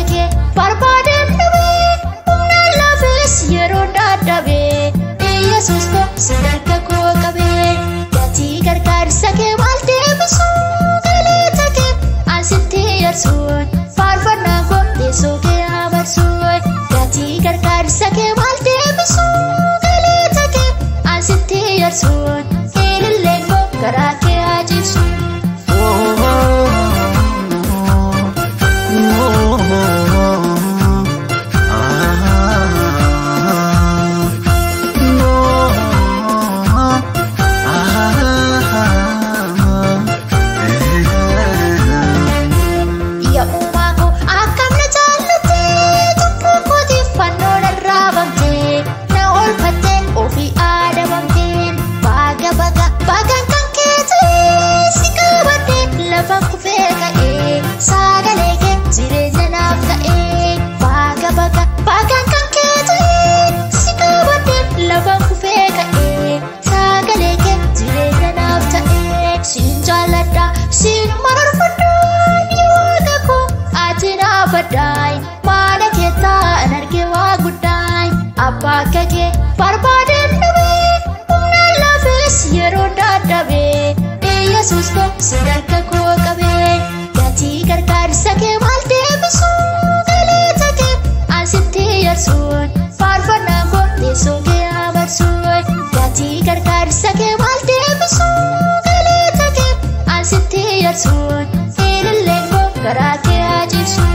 akka kee barbaadeen dhabee humnaan laafes yeroo dadhabee Yesuus koo sadarkaa koo qabee gatii gargaarsa kee maal deebisu galata kee asitti yarsuun faarfannaa koo teessoo kee abarsuun gatii gargaarsa kee maal deebisu galata kee asitti yarsuun ililleen koo garaa kee ajibsuun. Abbaa akka kee barbaadeen dhabee humnaan laafes yeroo dadhabee Yesuus koo sadarkaa koo qabee gatii gargaarsa kee maal deebisu galata kee asitti yarsuun faarfannaa koo teessoo kee abarsuun gatii gargaarsa kee maal deebisu galata kee asitti yarsuun ililleen koo garaa kee ajibsuun.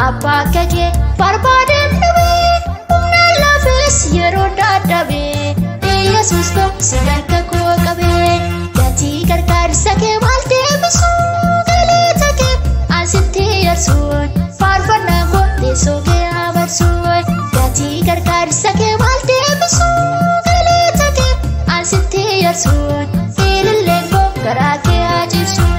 Abbaa akka kee barbaadeen dhabee humnaan laafes yeroo dadhabee Yesuus koo sadarkaa koo qabee gatii gargaarsa kee maal deebisu galata kee asitti yarsuun faarfannaa koo teessoo kee abarsuun gatii gargaarsa kee maal deebisu galata kee asitti yarsuun ililleen koo garaa kee ajibsuun.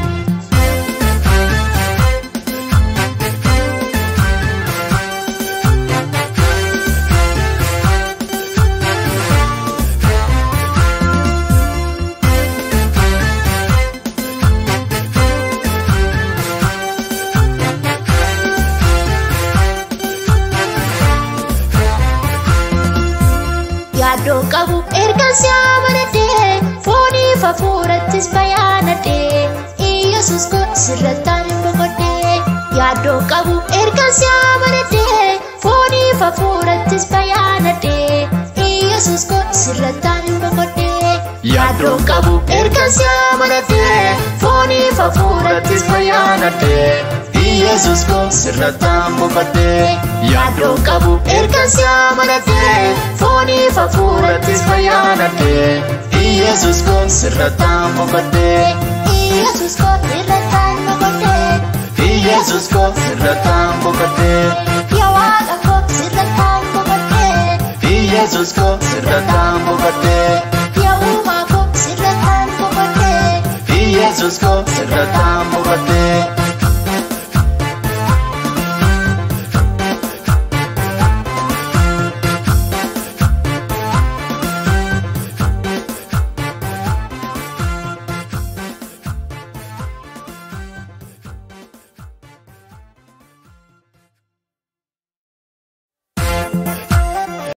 Yaaddoo qabu erga si amanadhee fooniif hafuurattis bayyaanadhee Yesuus koo sirrattaan hin boqodhee yaaddoo qabu erga si amanadhee fooniif hafuurattis bayyaanadhee Yesuus koo sirrattaan hin boqodhee yaaddoo qabu erga si amanadhee fooniif hafuurattis bayyaanadhee Yesuus koo sirrattaan boqodhee yaaddoo qabu erga si amanadhee fooniif hafuurattis bayyaanadhee Yesuus koo sirrattaan boqodhee Yesuus koo sirrattaan boqodhee Yesuus koo sirrattaan boqodhee Yaa Waaqa koo sirrattaan boqodhee Yesuus koo sirrattaan boqodhee Yaa Uumaa koo sirrattaan boqodhee Yesuus koo sirrattaan boqodhee.